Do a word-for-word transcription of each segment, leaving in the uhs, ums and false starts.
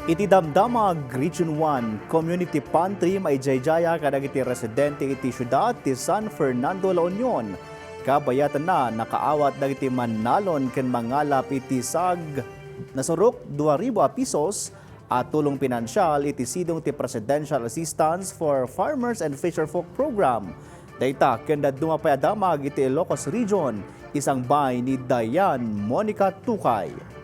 Iti Damdamag Region one Community Pantry, maidaydayaw kadagiti residente iti siudad ti San Fernando, La Union. Kabayatanna, nakaawat dagiti mannalon ken mangalap iti sag-, nasurok dua ribu a pesos a tulong pinansial iti sidong ti Presidential Assistance for Farmers and Fisherfolk Program. Dayta ken dadduma pay a damag iti Ilocos Region, isangbay ni Diane Monica Tukay.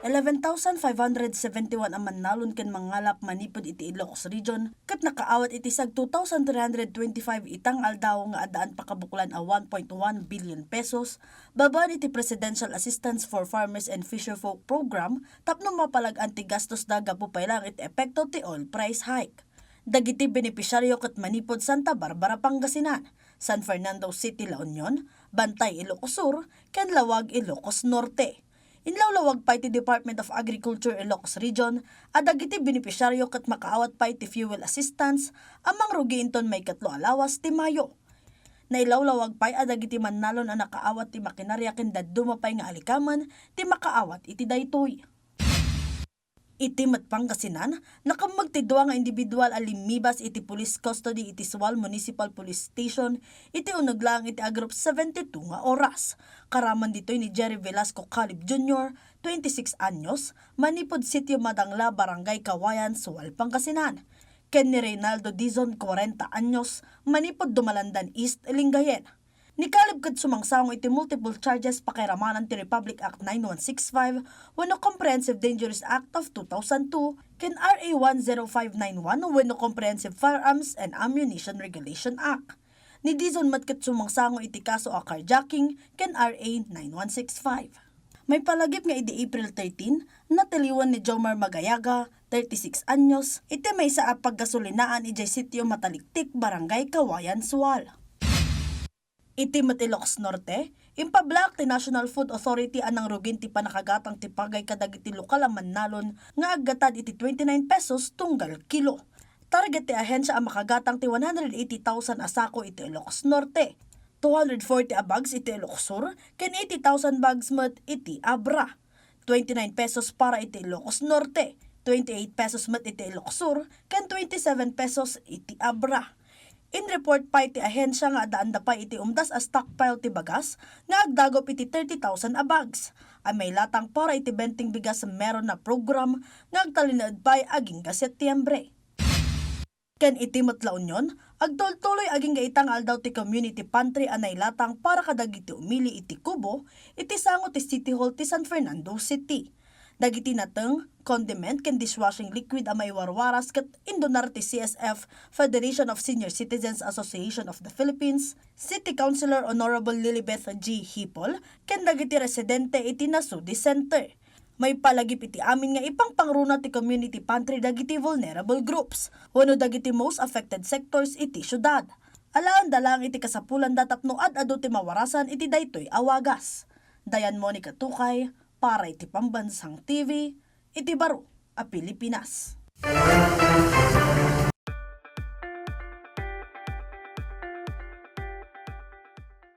Eleven thousand five hundred seventy-one a mannalon ken mangalap manipud iti Ilocos Region ket nakaawat iti sag two thousand three hundred twenty-five itang aldaw nga addaan pakabuklan a one point one billion pesos babaen iti Presidential Assistance for Farmers and Fisherfolk Program tapno mapalag-an ti gastosda gapu pay laeng iti epekto ti oil price hike. Dagiti benepisyaryo ket manipud Santa Barbara, Pangasinan, San Fernando City, La Union, Bantay, Ilocos Sur, ken Laoag, Ilocos Norte. Inlawlawag pay ti Department of Agriculture, Ilocos Region, a dagiti benepisyaryo ket makaawat pay ti fuel assistance a mangrugi inton maikatlo a lawas ti Mayo. Nailawlawag pay a dagiti mannalon a nakaawat ti makinarya ken dadduma pay nga alikamen ti makaawat iti daytoy. Iti met Pangasinan, nakammeg ti dua nga individual a limmibas iti police custody iti Sual Municipal Police Station iti uneg laeng iti agrup seventy-two nga oras. Karaman ditoy ni Jerry Velasco Calib Junior, twenty-six anyos, manipud Sitio Madangla, Barangay Kawayan, Sual, Pangasinan, ken ni Reynaldo Dizon, kwarenta anyos, manipud Dumalandan East, Lingayen. Ni Calib ket sumangsango iti multiple charges pakairamanan ti Republic Act nine one six five wenno Comprehensive Dangerous Act of two thousand two ken R A one zero five nine one wenno Comprehensive Firearms and Ammunition Regulation Act. Ni Dizon met ket sumangsango iti kaso a carjacking ken R A nine one six five. Maipalagip nga idi April thirteen, natiliwan ni Jomar Magayaga, thirty-six anyos, iti maysa a paggasolinaan idiay Sitio Mataliktik, Barangay Kawayan, Sual. Iti met Ilocos Norte, impablaak ti National Food Authority a nangrugin ti pannakagatang ti pagay kadagiti lokal a mannalon nga aggatad iti twenty-nine pesos tunggal kilo. Target ti ahensia a makagatang ti one hundred eighty thousand a sako iti Ilocos Norte, two hundred forty a bags iti Ilocos Sur, ken eighty thousand bags met iti Abra. Twenty-nine pesos para iti Ilocos Norte, twenty-eight pesos met iti Ilocos Sur, ken twenty-seven pesos iti Abra. In-report pay ti ahensia nga addaanda pay iti umdas a stockpile ti bagas nga agdagop iti thirty thousand a bags a mailatang para iti Benteng Bigas Meron Na program nga agtalinaed pay agingga Setyembre. Ken iti met La Union, agtultuloy agingga ita nga aldaw ti community pantry a nailatang para kadagiti umili iti kubo iti sango ti City Hall ti San Fernando City. Dagiti nateng, condiment ken dishwashing liquid a maiwarwaras ket indunar ti C S F, Federation of Senior Citizens Association of the Philippines, City Councilor Honorable Lilibeth G. Hipol ken dagiti residente iti Nasudi Center. Maipalagip iti amin nga ipangpangruna ti community pantry dagiti vulnerable groups wenno dagiti most affected sectors iti siudad. Alaenda laeng iti kasapulanda tapno ad-adu ti mawarasan iti daytoy a wagas. Diane Monica Tukay, para iti Pambansang T V, iti baro a Pilipinas.